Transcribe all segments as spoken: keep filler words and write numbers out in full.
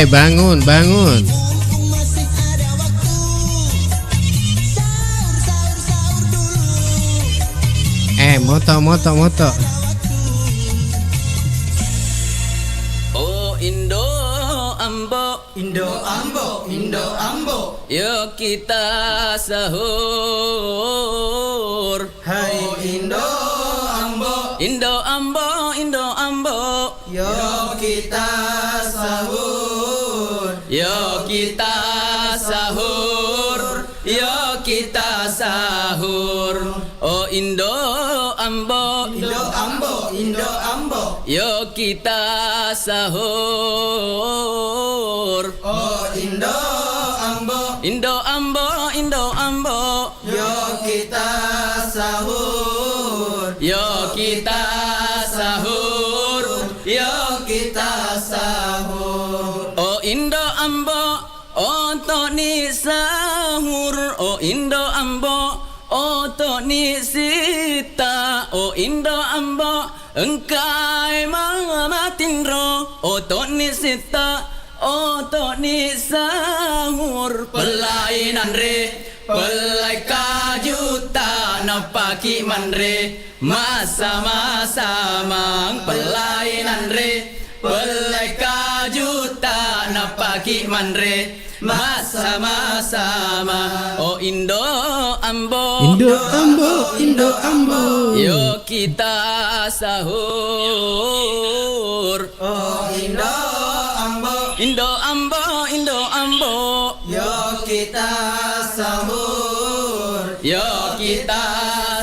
Eh, bangun, bangun. Eh, moto, moto, moto. Oh, Indo Ambo. Indo Ambo, Indo Ambo. Yo kita sahur. Hai Indo Ambo. Indo Ambo, Indo Ambo. Yo kita sahur. Yo kita sahur. Yo kita sahur. Oh Indo Ambo. Indo Ambo, Indo Ambo. Yo kita sahur. Oh Indo Ambo. Indo Ambo, Indo Ambo. Yo kita sahur. Yo kita sahur. Yo kita sahur. Oh Indo Ambo, otoni sahur. Oh Indo Ambo, otoni sita. Oh Indo Ambo, engkai mamatinro. Otoni sita, otoni sahur. Pellai nanre, pellai kajuta, nappaki manre massama-samang. Pellai nanre, pellai kajuta, nappaki manre massama-sama. Oh Indo Ambo. Indo Ambo, Indo Ambo. Yo kita sahur. Oh Indo Ambo. Indo Ambo, Indo Ambo. Yo kita sahur. Yo kita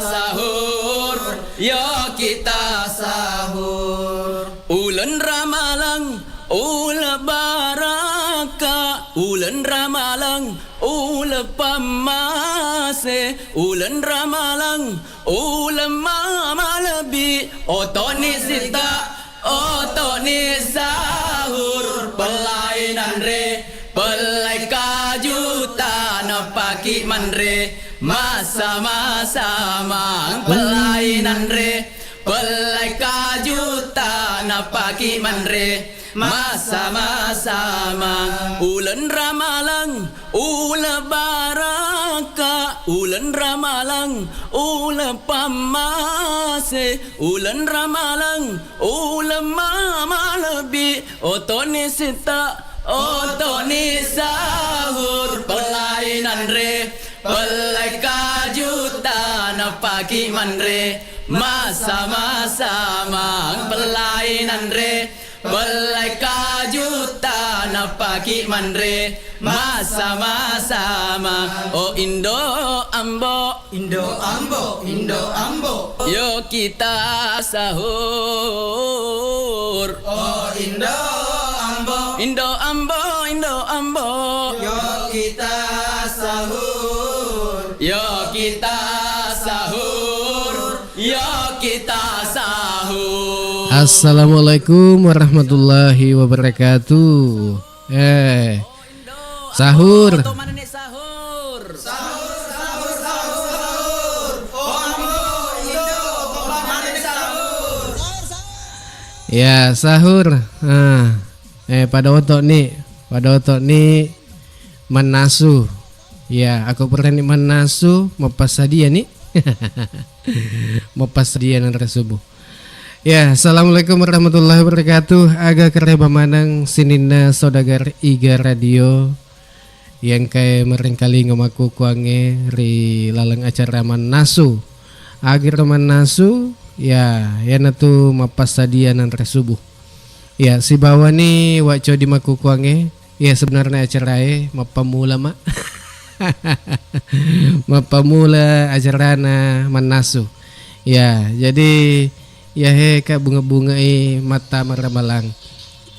sahur. Yo kita sahur. Uleng Ramalang, uleng baraka, uleng Ramalang, uleng pammase, uleng Ramalang, uleng ma-, malebbi, otoni sita, otoni sahur, pellai nanre, pellai kajuta, nappaki manre massama-sama. Pellai nanre, pellai kajuta, nappaki manre massama-sama. Uleng Ramalang, uleng baraka, uleng Ramalang, uleng pammase, uleng Ramalang, uleng ma-, malebbi, otoni sita, otoni sahur, pellai nanre, pellai kajuta, nappaki manre massama-sama. Pellai nanre, pellai kajuta, nappaki manre massama-sama. Oh Indo Ambo. Indo Ambo, Indo Ambo. Yo kita sahur. Oh Indo Ambo. Indo Ambo, Indo Ambo. Yo kita sahur. Yo kita sahur. Yo kita sahur. Assalamualaikum warahmatullahi wabarakatuh. Eh, sahur. Sahur, sahur, sahur, sahur. Oh, Ambo, Indo, sahur. Ya, sahur. Ah. Eh, pada oto ni, pada oto ni mannasu. Ya, aku purani mannasu, mappassadia ni. Mappassadia nanre subuh. Ya, assalamualaikum warahmatullahi wabarakatuh. Aga kareba maneng sininna saudagar Iga Radio. Iya engkae meringkalinga makkukuangnge ri laleng acara mannasu. Agiro mannasu, ya, iyanatu mappassadia nanre subuh. Ya, sibawani waccodi makkukuangnge, ya, sebenarnya acarae mappamula, Mak. Mappamula acarana mannasu. Ya, jadi, ya, he, Kak, bunga-bungai mattama ramalang.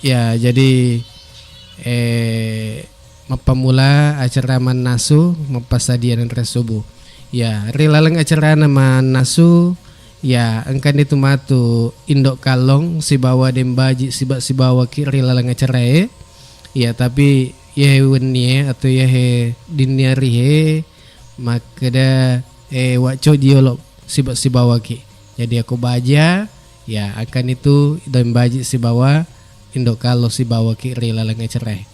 Ya, jadi, eh, mappammula acara mannasu, mappassadia nanre subuh. Ya, ri laleng acarana mannasu, ya, engkanitu matu Indo Kallong sibawa Deng Baji siba-, sibawaki ri laleng acarae. Ya, tapi iyahe wennie atau iyahe dinniarihe makkeda, eh, waccoji yolo siba-, sibawaki. Jadi aku baja, ya, engkanitu Deng Baji sibawa Indo Kallo sibawaki ri laleng acarae.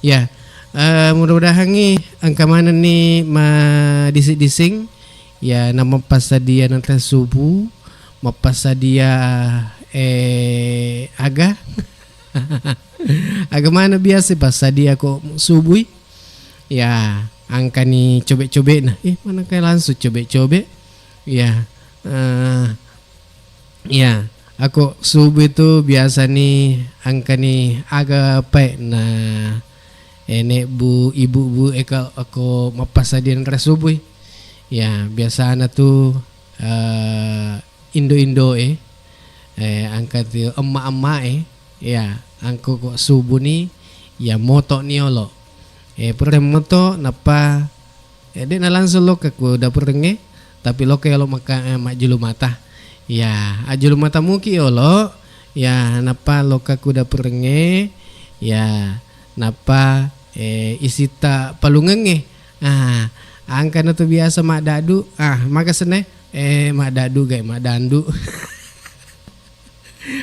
Ya, eh, mudah-mudahangngi engka manenni madising-dising, ya, namappasadia nanre subu, mappasadia, eh, aga? Aga maneng biasa passadia ko subui? Ya, engkani cobe-cobe'na. Eh, manengka langsung cobe-cobe? Ya, eh, Iya, ako subuh itu biasani engkani aga pae na, eh, nek bu, ibu-bu eka ako mappasadia nanre subuh. Ya, biasana tu, eh, indo-indo e, eh, engka tu emma-emma e, ya, engko ko subuh ni, ya moto ni olo. Eh, pura moto nappa Eh, de' na langsung lokka ku dapurengnge, tapi lokka yolo makka, eh, majjulu mata. Ya, ajjulu mata muki yolo, ya, nappa lokka ku dapurengnge, ya, nappa, eh, isitta palungengnge. Ah, engkana tu biasa maddadu, ah, maga senna, eh, maddadu gai maddandu.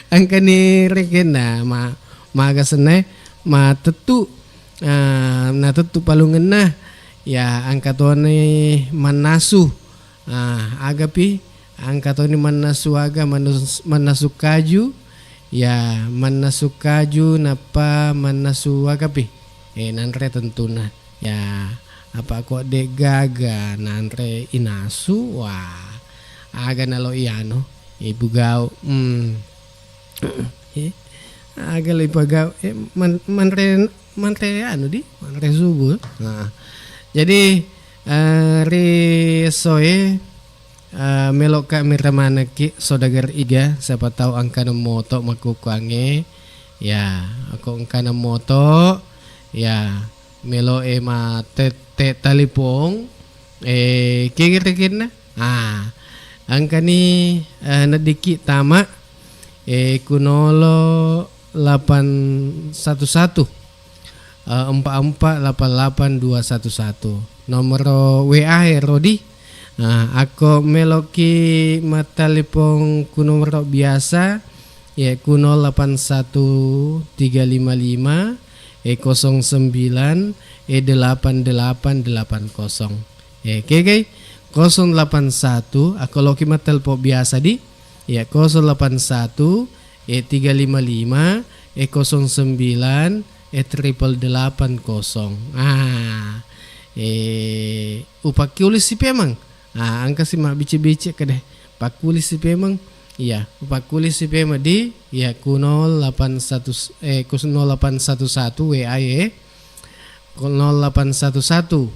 Engkani rekenna ma-, maga senna, matettu, ah, natettu palungenna, ya, engka toni mannasu. Ah, agapi, engka toni mannasu aga, mannus-, mannasu kaju, ya, mannasu kaju, nappa mannasu agapi. Eh, nanre tentuna. Ya, apa ko de' gaga nanre inasu, wah, aga nalo iano, ibu gau. Hmm. Eh, aga lo ipagau, eh, man-, manre, manre anu di, manre subuh. Nah, jadi, eh, ri esso e, eh, melokka mira manekki saudagar iga, siapa tahu engkana moto makkukkuangnge. Ya, ako engkana moto, ya, melo e ma te-, te-, talipong, eh, kegi rekenna? Ah, engkani, eh, neddikki tama, eh, kunolo lapan satu satu, eh, empat empat lapan lapan dua satu satu. Nomoro W A e Rodi. Ah, ako meloki mattalipong ku nomoro biasa, ya, ku nol delapan satu tiga lima lima, eh, kosong sembilan, eh, delapan delapan delapan kosong. Eh, kegei, kosong delapan satu, ako loki mattelpon biasa di, ya, kosong delapan satu, eh, tiga lima lima, eh, kosong sembilan, eh, triple delapan kosong. Ah, eh, upakki ulisi pemeng. Ah, engka si mabbici-bici kede. Pakkulisi pemeng. Iya, pakkulisi pemeng di, iya, ku nol delapan satu, eh, ku nol delapan satu satu W A e. Ku nol delapan satu satu,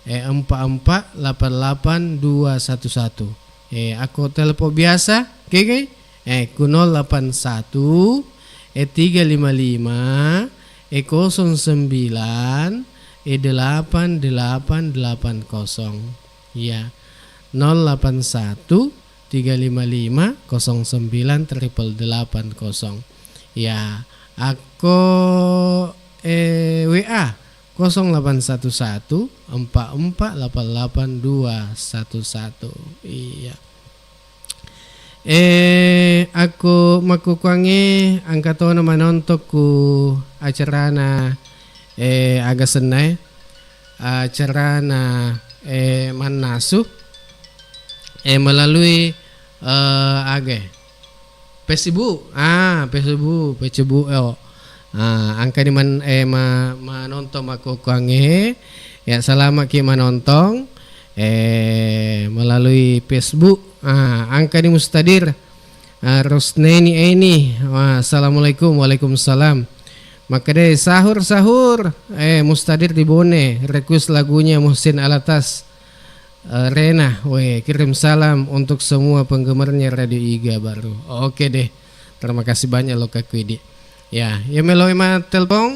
eh, empat empat delapan delapan dua satu satu. Eh, ako telepon biasa, kege? Eh, ku nol delapan satu, eh, tiga lima lima, eh, kosong sembilan, eh, delapan delapan delapan kosong. Iya. Nol delapan satu, tiga lima lima, kosong sembilan, triple delapan kosong. Iya. Ako, eh, W A, kosong delapan satu satu, empat empat delapan delapan dua satu satu. Iya. Eh, aku makkukkuangnge engka tona manontong ku acarana, eh, aga sennae, acarana, eh, mannasu, eh, melalui, eh, aga e, Facebook. Ah, Facebook, Facebook, oh. Ah, engkani man-, eh, ma-, manontong makkukkuangnge, ya, salamaki manontong, eh, melalui Facebook. Ah, engkani Mustadir. Ah, Rosneni Eni. Wah, assalamualaikum. Waalaikumsalam. Makkeda, "Sahur, sahur." Eh, Mustadir di Bone, request lagunya Muhsin Alatas. Eh, Rena, weh, kirim salam untuk semua penggemarnya Radio Iga Baru. Oke deh. Terima kasih banyak lo Kak Widi. Ya, ya melo ma telepon.